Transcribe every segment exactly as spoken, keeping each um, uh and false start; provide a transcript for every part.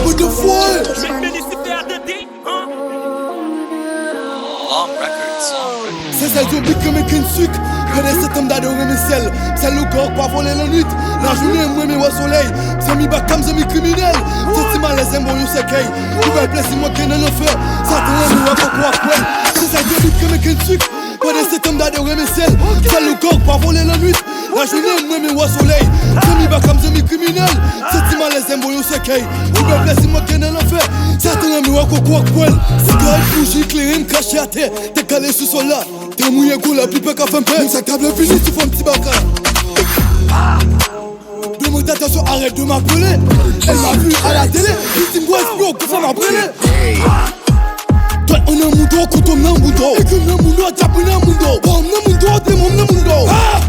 What the fuck? Mèt Mèt Lisifè a tande, han? Se sèl yon bit ke men kenn sik. Kande se tanm dade w renmen sèl. Sèl yon gòg pa vole lannwit. Lajounen mwen men wè solèy. Zanmi baka m, zanmi kriminèl. Santi malèz m bon yon sèkèy. Pou bèl plezi mwen gen nan lanfè. Satan renmen wè koko ak pwèl. Se sèl yon bit ke men kenn sik. Kande se tanm dade w renmen sèl. Sèl yon gòg pa vole lannwit. Lajounen mwen men wè solèy. Zanmi baka m, zanmi kriminèl. Santi malèz m bon yon sèkèy. Pou bèl plezi mwen gen nan lanfè. Satan renmen wè koko ak pwèl. Sigarèt bouji kleren m krache atè. Tèt kale sou sòl la. Tè mouye gou la pli pè ka fè m pè. Menm sa k ta vle vini sou fòm ti baka. Demande attention, arrête de m'appeler. Elle m'a vu à la télé. Li di m gwo espyon, kou fè m ap rele. Dwèt an nan moudo, kouto m nan moudo. Egi m nan moudo, djab mwen nan moudo. Bò m nan moudo, demon m nan moudo. Ah!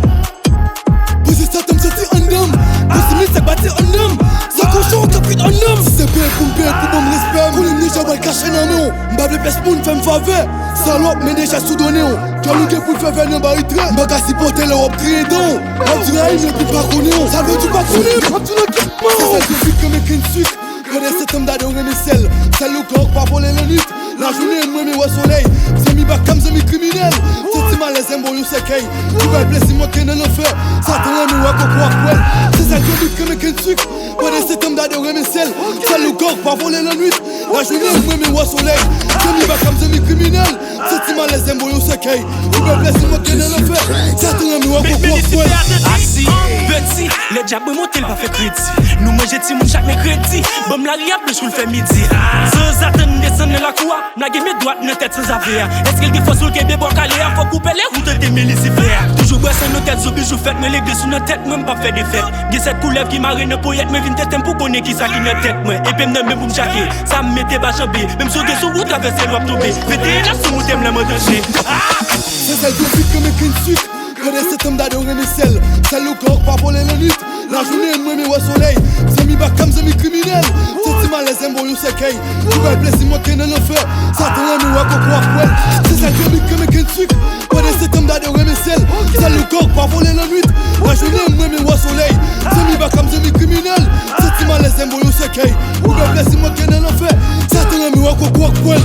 Poze satan m santi anndan m. Poze mil sèk bati anndan m. Sa kochon k ap kwit anndan m. Si se peye pou m peye pou ban m respè m. Konnen m deja wè l kache nan men w. M pa vle pyès moun fè m favè. Salòp, men deja sou donnen w. Djòl ou gen pou l fè vè nan baritrè. M pa ka sipòte lè w ap griyen dan w. W ap di rayi m epi m pa konnen w. Sa vle di w pa konnen m. W ap di w nan kèk mò. Se sèl yon bit ke men kenn sik. Kande se tanm dade w renmen sèl. Sèl yon gòg pa vole lannwit. Lajounen mwen men wè solèy. Zanmi baka m, zanmi kriminèl. Santi malèz m bon yon sèkèy. Pou bèl plezi mwen gen nan lanfè. Satan renmen wè koko ak pwèl. Se sèl yon bit ke men kenn sik. Kande se tanm dade w renmen sèl. Sèl yon gòg pa vole lannwit. Lajounen mwen men wè solèy. Zanmi baka m, zanmi kriminèl. Santi malèz m bon yon sèkèy. Pou bèl plezi mwen gen nan lanfè. Satan renmen wè koko ak pwèl. Aksi, peti, lè djab mwen monte l pa fè kredi. Nou manje timoun chak mèkredi. Ban m lari a blanch pou l fè midi. Ah. Sanzatann desann nan lakou a. M lage men dwat nan tèt sanzave a. Èske l gen fòs pou l kenbe bò kale a? Fòk ou pè lè ou tante men Lisifè a. Toujou bwè san nan tèt zo, bijou fèt mwen, legliz sou nan tèt mwen, m p ap fè defèt. Gen sèt koulèv ki mare nan ponyèt mwen, vin tenten pou konnen kisa ki nan tèt mwen. Epe m nan men pou m tchake. Sa m mete pa janbe. Menm si w gen sou ou travèse l w ap tonbe. Venteyen ap sou moute m lè m an danje. Ah! Se sèl yon bit ke men kenn sik. Kande se tanm dade w renmen sèl. Sèl yon gòg pa vole lannwit. Lajounen mwen men wè solèy. Zanmi baka m, zanmi kriminèl. Santi malèz m bon yon sèkèy. Pou bèl plezi mwen gen nan lanfè. Satan renmen wè koko ak pwèl. Se sèl yon bit ke men kenn sik. Kande se tanm dade w renmen sèl. Sèl yon gòg pa vole lannwit. Lajounen mwen men wè solèy. Zanmi baka m, zanmi kriminèl. Santi malèz m bon yon sèkèy. Pou bèl plezi mwen gen nan lanfè. Satan renmen wè koko ak pwèl.